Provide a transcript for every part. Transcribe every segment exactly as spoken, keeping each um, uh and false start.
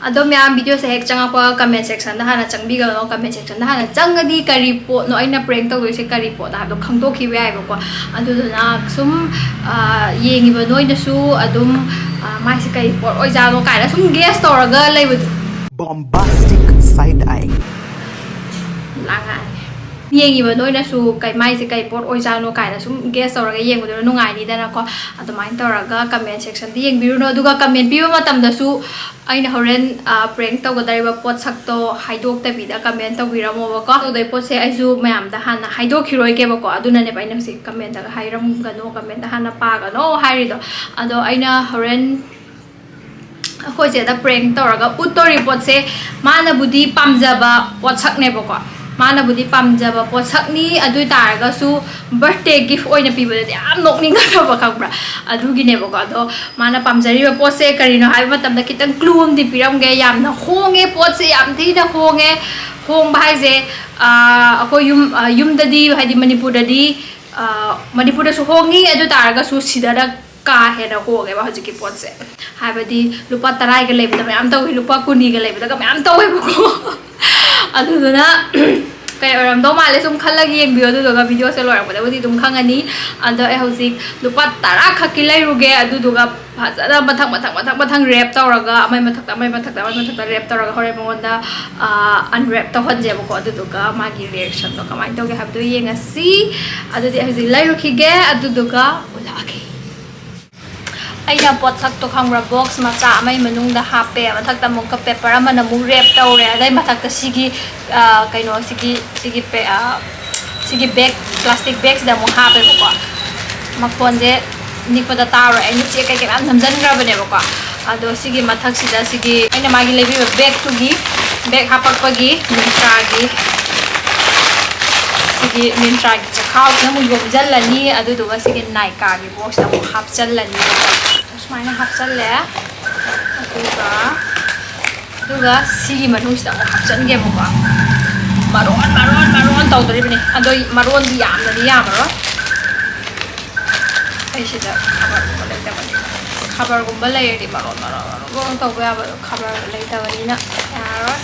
ꯑꯗꯣ ꯃꯌꯥꯝ, videoꯁꯦ ꯍꯦꯛ ꯆꯪꯉꯛꯄ comment sectionꯗ ꯍꯥꯟꯅ ꯆꯪꯕꯤꯒꯅꯣ꯫ Comment sectionꯗ ꯍꯥꯟꯅ ꯆꯪꯉꯗꯤ ꯀꯔꯤ ꯄꯣꯠꯅꯣ, ꯑꯩꯅ prank ꯇꯧꯗꯣꯏꯁꯦ ꯀꯔꯤ ꯄꯣꯠꯅꯣ ꯍꯥꯏꯕꯗꯣ ꯈꯪꯗꯣꯛꯈꯤꯕ ꯌꯥꯏꯕꯀꯣ꯫ ꯑꯗꯨꯗꯨꯅ ꯁꯨꯝ, ꯑ, ꯌꯦꯡꯉꯤꯕ ꯅꯣꯏꯅꯁꯨ ꯑꯗꯨꯝ, ꯑ, "ꯃꯥꯏꯁꯦ ꯀꯔꯤ ꯄꯣꯠ ꯑꯣꯏꯖꯥꯠꯅꯣ?" ꯀꯥꯏꯅ ꯁꯨꯝ guess ꯇꯧꯔꯒ ꯂꯩꯕꯗꯣ꯫ Bombastic side eye. ꯂꯥꯡꯉꯛꯑꯅꯤ꯫ ꯌꯦꯡꯉꯤꯕ ꯅꯣꯏꯅꯁꯨ ꯀꯩ, "ꯃꯥꯏꯁꯦ ꯀꯩ ꯄꯣꯠ ꯑꯣꯏꯖꯥꯠꯅꯣ?" ꯀꯥꯏꯅ ꯁꯨꯝ guess ꯇꯧꯔꯒ ꯌꯦꯡꯕꯗꯨꯅ ꯅꯨꯡꯉꯥꯏꯅꯤꯗꯅꯀꯣ꯫ ꯑꯗꯨꯃꯥꯏꯅ ꯇꯧꯔꯒ comment sectionꯗ ꯌꯦꯡꯕꯤꯔꯨꯅꯨ꯫ ꯑꯗꯨꯒ comment ꯄꯤꯕ ꯃꯇꯝꯗꯁꯨ ꯑꯩꯅ ꯍꯣꯔꯦꯟ, ꯑ, prank ꯇꯧꯒꯗꯧꯔꯤꯕ ꯄꯣꯠꯁꯛꯇꯣ ꯍꯥꯏꯗꯣꯛꯇꯕꯤꯗ comment ꯇꯧꯕꯤꯔꯝꯃꯣꯕꯀꯣ꯫ ꯇꯧꯗꯣꯏ ꯄꯣꯠꯁꯦ ꯑꯩꯁꯨ ꯃꯌꯥꯝꯗ ꯍꯥꯟꯅ ꯍꯥꯏꯗꯣꯛꯈꯤꯔꯣꯏꯒꯦꯕꯀꯣ꯫ ꯑꯗꯨꯅꯅꯦꯕ ꯑꯩꯅ ꯍꯧꯖꯤꯛ commentꯗ ꯍꯥꯏꯔꯝꯒꯅꯣ, commentꯗ ꯍꯥꯟꯅ ꯄꯥꯒꯅꯣ ꯍꯥꯏꯔꯤꯗꯣ꯫ ꯑꯗꯣ ꯑꯩꯅ ꯍꯣꯔꯦꯟ ꯑꯩꯈꯣꯏ ꯆꯦꯗ prank ꯇꯧꯔꯒ ꯎꯠꯇꯧꯔꯤ ꯄꯣꯠꯁꯦ ꯃꯥꯅꯕꯨꯗꯤ ꯄꯥꯝꯖꯕ ꯄꯣꯠꯁꯛꯅꯦꯕꯀꯣ꯫ ꯃꯥꯅꯕꯨꯗꯤ ꯄꯥꯝꯖꯕ ꯄꯣꯠꯁꯛꯅꯤ, ꯑꯗꯨ ꯑꯣꯏ ꯇꯥꯔꯒꯁꯨ birthday gift ꯑꯣꯏꯅ ꯄꯤꯕꯗꯗꯤ ꯌꯥꯝ ꯅꯣꯛꯅꯤꯡꯒꯗꯕ, ꯈꯪꯕ꯭ꯔꯥ? ꯑꯗꯨꯒꯤꯅꯦꯕꯀꯣ꯫ ꯑꯗꯣ ꯃꯥꯅ ꯄꯥꯝꯖꯔꯤꯕ ꯄꯣꯠꯁꯦ ꯀꯔꯤꯅꯣ ꯍꯥꯏꯕ ꯃꯇꯝꯗ ꯈꯤꯇꯪ clue ꯑꯃꯗꯤ ꯄꯤꯔꯝꯒꯦ꯫ ꯌꯥꯝꯅ ꯍꯣꯡꯉꯦ, ꯄꯣꯠꯁꯦ ꯌꯥꯝ ꯊꯤꯅ ꯍꯣꯡꯉꯦ꯫ ꯍꯣꯡꯕ ꯍꯥꯏꯁꯦ, ꯑ, ꯑꯩꯈꯣꯏ ꯌꯨꯝ, ꯑ, ꯌꯨꯝꯗꯗꯤ, ꯍꯥꯏꯗꯤ ꯃꯅꯤꯄꯨꯔꯗꯗꯤ, ꯑ, ꯃꯅꯤꯄꯨꯔꯗꯁꯨ ꯍꯣꯡꯉꯤ, ꯑꯗꯨ ꯇꯥꯔꯒꯁꯨ ꯁꯤꯗꯅ ꯀꯥ ꯍꯦꯟꯅ ꯍꯣꯡꯉꯦꯕ ꯍꯧꯖꯤꯛꯀꯤ ꯄꯣꯠꯁꯦ꯫ ꯍꯥꯏꯕꯗꯤ ꯂꯨꯄꯥ ꯇꯔꯥꯒ ꯂꯩꯕꯗ ꯃꯌꯥꯝ ꯇꯧꯋꯤ, ꯂꯨꯄꯥ ꯀꯨꯟꯒ ꯂꯩꯕꯗꯒ ꯃꯌꯥꯝ ꯇꯧꯋꯦꯕꯀꯣ꯫ ꯑꯗꯨꯗꯨꯅ ꯀꯩ ꯑꯣꯏꯔꯝꯗꯧ ꯃꯥꯜꯂꯦ ꯁꯨꯝ ꯈꯜꯂꯒ ꯌꯦꯡꯕꯤꯌꯣ, ꯑꯗꯨꯗꯨꯒ videoꯁꯦ ꯂꯣꯏꯔꯛꯄꯗꯕꯨꯗꯤ ꯑꯗꯨꯝ ꯈꯪꯉꯅꯤ꯫ ꯑꯗꯣ ꯑꯩ ꯍꯧꯖꯤꯛ ꯂꯨꯄꯥ ꯇꯔꯥ ꯈꯛꯀꯤ ꯂꯩꯔꯨꯒꯦ, ꯑꯗꯨꯗꯨꯒ ꯐꯖꯅ ꯃꯊꯪ, ꯃꯊꯪ, ꯃꯊꯪ, ꯃꯊꯪ wrap ꯇꯧꯔꯒ ꯑꯃꯩ ꯃꯊꯛꯇ, ꯑꯃꯩ ꯃꯊꯛꯇ, ꯑꯃꯩ ꯃꯊꯛꯇ wrap ꯇꯧꯔꯒ ꯍꯣꯔꯦꯟ ꯃꯉꯣꯟꯗ, ꯑ, unwrap ꯇꯧꯍꯟꯁꯦꯕꯀꯣ꯫ ꯑꯗꯨꯗꯨꯒ ꯃꯥꯒꯤ reactionꯗꯣ ꯀꯃꯥꯏꯅ ꯇꯧꯒꯦ ꯍꯥꯏꯕꯗꯣ ꯌꯦꯡꯉꯁꯤ꯫ ꯑꯗꯨꯗꯤ ꯑꯩ ꯍꯧꯖꯤꯛ ꯂꯩꯔꯨꯈꯤꯒꯦ, ꯑꯗꯨꯗꯨꯒ ꯎꯠꯂꯛꯑꯒꯦ꯫ ꯑꯩꯅ ꯄꯣꯠꯁꯛꯇꯣ ꯈꯪꯕ꯭ꯔꯥ, box ꯃꯆꯥ ꯑꯃꯒꯤ ꯃꯅꯨꯡꯗ ꯍꯥꯞꯄꯦ, ꯃꯊꯛꯇ ꯑꯃꯨꯛꯀ paper ꯑꯃꯅ ꯑꯃꯨꯛ wrap ꯇꯧꯔꯦ, ꯑꯗꯩ ꯃꯊꯛꯇ ꯁꯤꯒꯤ, ꯑ, ꯀꯩꯅꯣ, ꯁꯤꯒꯤ, ꯁꯤꯒꯤ ꯄꯦ-, ꯑ, ꯁꯤꯒꯤ bag, plastic bagꯁꯤꯗ ꯑꯃꯨꯛ ꯍꯥꯞꯄꯦꯕꯀꯣ꯫ ꯃꯈꯣꯟꯁꯦ ꯅꯤꯛꯄꯗ ꯇꯥꯔꯣꯏ, ꯑꯩꯅ ꯆꯦ ꯀꯩꯀꯩ ꯃꯌꯥꯝ ꯅꯝꯁꯤꯟꯈ꯭ꯔꯕꯅꯦꯕꯀꯣ꯫ ꯑꯗꯣ ꯁꯤꯒꯤ ꯃꯊꯛꯁꯤꯗ ꯁꯤꯒꯤ ꯑꯩꯅ ꯃꯥꯒꯤ ꯂꯩꯕꯤꯕ bagꯇꯨꯒꯤ, bag ꯍꯥꯄꯛꯄꯒꯤ Myntraꯒꯤ, ꯁꯤꯒꯤ Myntraꯒꯤ ꯆꯦꯈꯥꯎꯁꯤꯅ ꯑꯃꯨꯛ ꯌꯣꯝꯁꯤꯜꯂꯅꯤ꯫ ꯑꯗꯨꯗꯨꯒ ꯁꯤꯒꯤ Nykaa boxꯇ ꯑꯃꯨꯛ ꯍꯥꯞꯆꯜꯂꯅꯤ꯫ ꯁꯨꯃꯥꯏꯅ ꯍꯥꯞꯆꯜꯂꯦ꯫ ꯑꯗꯨꯒ, ꯑꯗꯨꯒ ꯁꯤꯒꯤ ꯃꯅꯨꯡꯁꯤꯗ ꯑꯃꯨꯛ ꯍꯥꯞꯆꯟꯒꯦꯕꯀꯣ꯫ ꯃꯔꯣꯟ, ꯃꯔꯣꯟ, ꯃꯔꯣꯟ ꯇꯧꯗꯣꯔꯤꯕꯅꯤ꯫ ꯑꯗꯣ ꯃꯔꯣꯟꯗꯤ ꯌꯥꯝꯅꯗꯤ ꯌꯥꯝꯃꯔꯣꯏ꯫ ꯑꯩ ꯁꯤꯗ ꯈꯕꯔꯒꯨꯝꯕ ꯂꯩꯇꯕꯅꯤꯅ꯫ ꯈꯕꯔꯒꯨꯝꯕ ꯂꯩꯔꯗꯤ ꯃꯔꯣꯟ ꯃꯔꯣꯟ ꯃꯔꯣꯟ ꯃꯔꯣꯟ ꯇꯧꯕ ꯌꯥꯕ, ꯑꯗꯣ ꯈꯕꯔ ꯂꯩꯇꯕꯅꯤꯅ ꯌꯥꯔꯔꯣꯏ꯫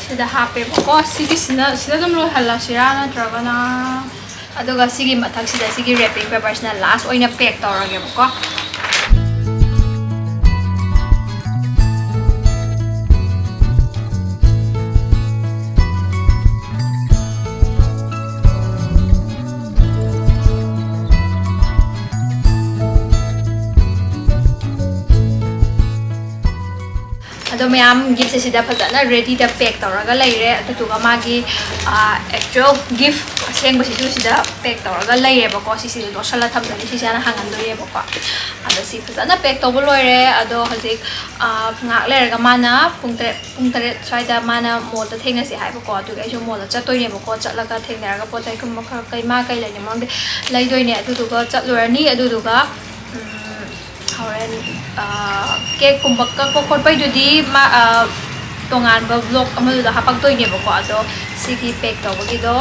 ꯁꯤꯗ ꯍꯥꯞꯄꯦꯕꯀꯣ꯫ ꯁꯤꯒꯤꯁꯤꯅ, ꯁꯤꯗ ꯑꯗꯨꯝ ꯂꯣꯏꯍꯜꯂꯁꯤꯔꯥ, ꯅꯠꯇ꯭ꯔꯒꯅ, ꯑꯗꯨꯒ ꯁꯤꯒꯤ ꯃꯊꯛꯁꯤꯗ ꯁꯤꯒꯤ wrapping paperꯁꯤꯅ last ꯑꯣꯏꯅ pack ꯇꯧꯔꯒꯦꯕꯀꯣ꯫ ꯑꯗꯣ ꯃꯌꯥꯝ, giftꯁꯦ ꯁꯤꯗ ꯐꯖꯅ readyꯗ pack ꯇꯧꯔꯒ ꯂꯩꯔꯦ꯫ ꯑꯗꯨꯗꯨꯒ ꯃꯥꯒꯤ, ꯑ, actual gift ꯑꯁꯦꯡꯕꯁꯤꯁꯨ ꯁꯤꯗ pack ꯇꯧꯔꯒ ꯂꯩꯔꯦꯕꯀꯣ꯫ ꯁꯤꯁꯤꯗ ꯂꯣꯠꯁꯜꯂ ꯊꯝꯗꯣꯏꯅꯤ, ꯁꯤꯁꯦ ꯍꯥꯟꯅ ꯍꯥꯡꯍꯟꯗꯣꯏꯅꯦꯕꯀꯣ꯫ ꯑꯗꯣ ꯁꯤ ꯐꯖꯅ pack ꯇꯧꯕ ꯂꯣꯏꯔꯦ꯫ ꯑꯗꯣ ꯍꯧꯖꯤꯛ, ꯑ, ꯉꯥꯏꯍꯥꯛ ꯂꯩꯔꯒ ꯃꯥꯅ ꯄꯨꯡ ꯇꯔꯦꯠ, ꯄꯨꯡ ꯇꯔꯦꯠ ꯁ꯭ꯋꯥꯏꯗ ꯃꯥꯅ mallꯗ ꯊꯦꯡꯅꯁꯤ ꯍꯥꯏꯕꯀꯣ꯫ ꯑꯗꯨꯒꯤ ꯑꯩꯁꯨ mallꯗ ꯆꯠꯇꯣꯏꯅꯦꯕꯀꯣ꯫ ꯆꯠꯂꯒ ꯊꯦꯡꯅꯔꯒ ꯄꯣꯠ ꯆꯩꯒꯨꯝꯕ ꯈꯔ, ꯀꯩ, ꯃꯥ ꯀꯩ ꯂꯩꯅꯤꯡꯕ ꯈꯪꯗꯦ, ꯂꯩꯗꯣꯏꯅꯦ꯫ ꯑꯗꯨꯗꯨꯒ ꯆꯠꯂꯨꯔꯅꯤ꯫ ꯑꯗꯨꯗꯨꯒ, ꯎꯝ, ꯍꯣꯔꯦꯟ, ꯑ, cakeꯀꯨꯝꯕ ꯀꯛꯄ ꯈꯣꯠꯄꯩꯗꯨꯗꯤ ꯃꯥ, ꯑ, ꯇꯣꯉꯥꯟꯕ vlog ꯑꯃꯗꯨꯗ ꯍꯥꯄꯛꯇꯣꯏꯅꯦꯕꯀꯣ꯫ ꯑꯗꯣ ꯁꯤꯒꯤ pack ꯇꯧꯕꯒꯤꯗꯣ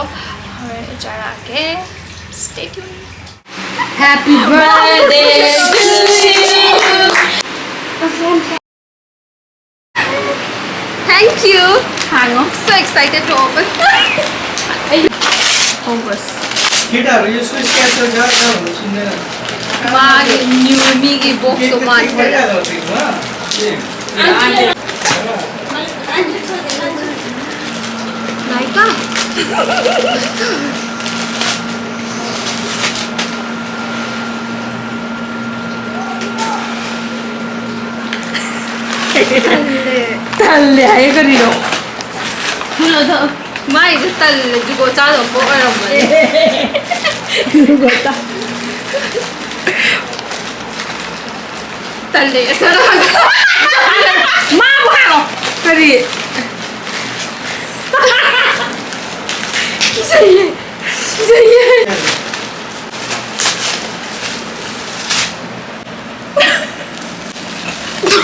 ꯍꯣꯔꯦꯟ ꯎꯠꯆꯔꯛꯑꯒꯦ꯫ Stay tuned. Happy birthday to you. Thank you. ꯍꯥꯡꯉꯣ꯫ So excited to open. ꯑꯩ ꯍꯧꯕꯁ꯫ ꯃꯥꯒꯤ new ꯃꯤꯒꯤ boxꯇꯣ ꯃꯥꯟꯕ꯫ ꯂꯥꯏꯀꯥ꯫ ꯇꯜꯂꯦ꯫ ꯇꯜꯂꯦ ꯍꯥꯏꯌꯦ ꯀꯔꯤꯅꯣ? ꯃꯥꯏꯗꯣ ꯇꯜꯂꯦ, ꯖꯨꯒꯣꯠ ꯆꯥꯗꯕ ꯄꯣꯠ ꯑꯣꯏꯔꯝꯃꯅꯤ꯫ ꯖꯨꯒꯣꯠ ꯆꯥ-, ꯇꯜꯂꯦ꯫ ꯃꯥꯕꯨ ꯍꯥꯏꯔꯣ꯫ ꯀꯔꯤ? ꯀꯤꯖꯩꯌꯦ꯫ ꯀꯤꯖꯩꯌꯦ꯫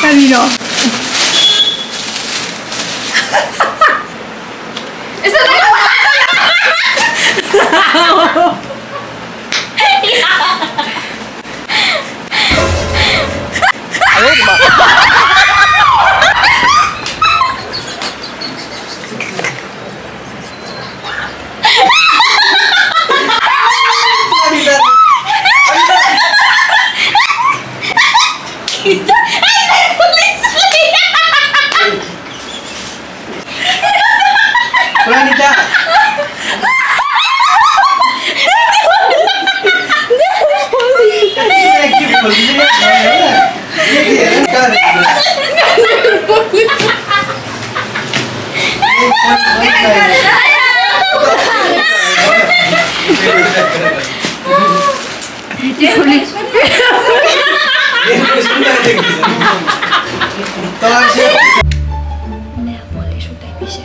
ꯀꯔꯤꯅꯣ? ꯅꯦꯜ ꯄꯣꯂꯤꯁꯁꯨ ꯇꯩꯕꯤꯁꯦ꯫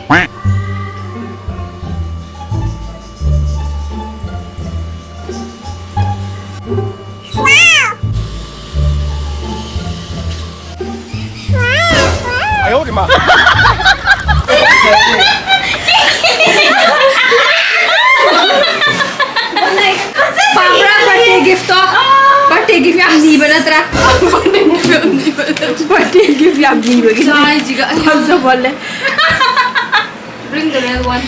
ꯄꯥꯝꯕ꯭ꯔꯥ birthday gift ꯇꯣ? Birthday gift ꯌꯥꯝ ꯅꯤꯕ ꯅꯠꯇ꯭ꯔꯥ? Birthday gift ꯌꯥꯝ ꯅꯤꯕꯒꯤ ꯆꯥꯏꯁꯤꯒ ꯑꯩ ꯐꯖꯕ ꯂꯩ꯫ Bring the real one.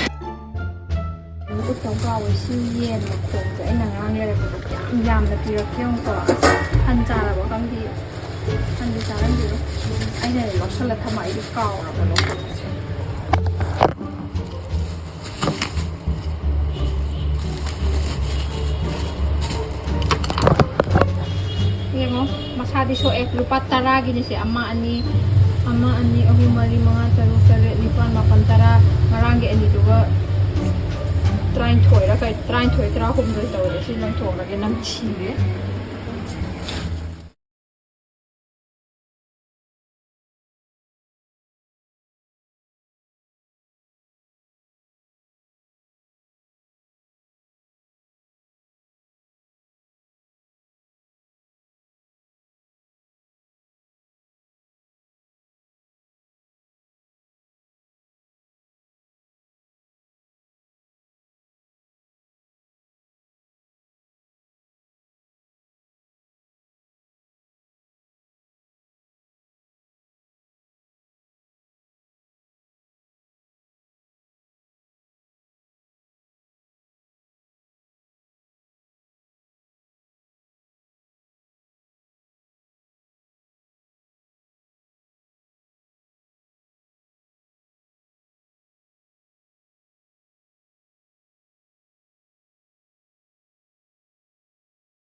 ꯎꯠꯇꯧ ꯀꯥꯎꯋꯦ꯫ ꯁꯤ ꯌꯦꯟ ꯃꯈꯣꯡꯗꯣ ꯑꯩꯅ ꯉꯔꯥꯡ ꯂꯩꯔꯛꯄꯗꯣ ꯀꯌꯥꯝ ꯌꯥꯝꯅ ꯄꯤꯔꯛꯀꯦ ꯌꯦꯡꯉꯨꯀꯣ꯫ ꯑꯁ, ꯍꯟ ꯆꯥꯔꯕ ꯈꯪꯗꯦ꯫ ꯍꯟꯗꯤ ꯆꯥꯔꯝꯈꯤꯔꯣꯏ꯫ ꯑꯩꯅ ꯂꯧꯁꯜꯂ ꯊꯝꯃ ꯑꯩꯗꯤ ꯀꯥꯎꯔꯕ ꯂꯧꯁꯜꯂꯁꯦ꯫ ꯌꯦꯡꯉꯣ, ꯃꯁꯥꯗꯤ ꯁꯣꯛꯑꯦ꯫ ꯂꯨꯄꯥ ꯇꯔꯥꯒꯤꯅꯤ ꯁꯦ꯫ ꯑꯃ, ꯑꯅꯤ, ꯑꯃ, ꯑꯅꯤ, ꯑꯍꯨꯝ, ꯃꯔꯤ, ꯃꯉꯥ, ꯇꯔꯨꯛ, ꯇꯔꯦꯠ, ꯅꯤꯄꯥꯜ, ꯃꯥꯄꯜ, ꯇꯔꯥ꯫ ꯉꯔꯥꯡꯒꯤ ꯑꯅꯤꯗꯨꯒ ꯇꯔꯥꯅꯤꯊꯣꯏꯔ ꯀꯩ-, ꯇꯔꯥꯅꯤꯊꯣꯏ, ꯇꯔꯥꯍꯨꯝꯗꯣꯏ ꯇꯧꯔꯦ꯫ ꯁꯤ ꯂꯪꯊꯣꯛꯑꯒꯦ, ꯅꯝꯊꯤꯔꯦ꯫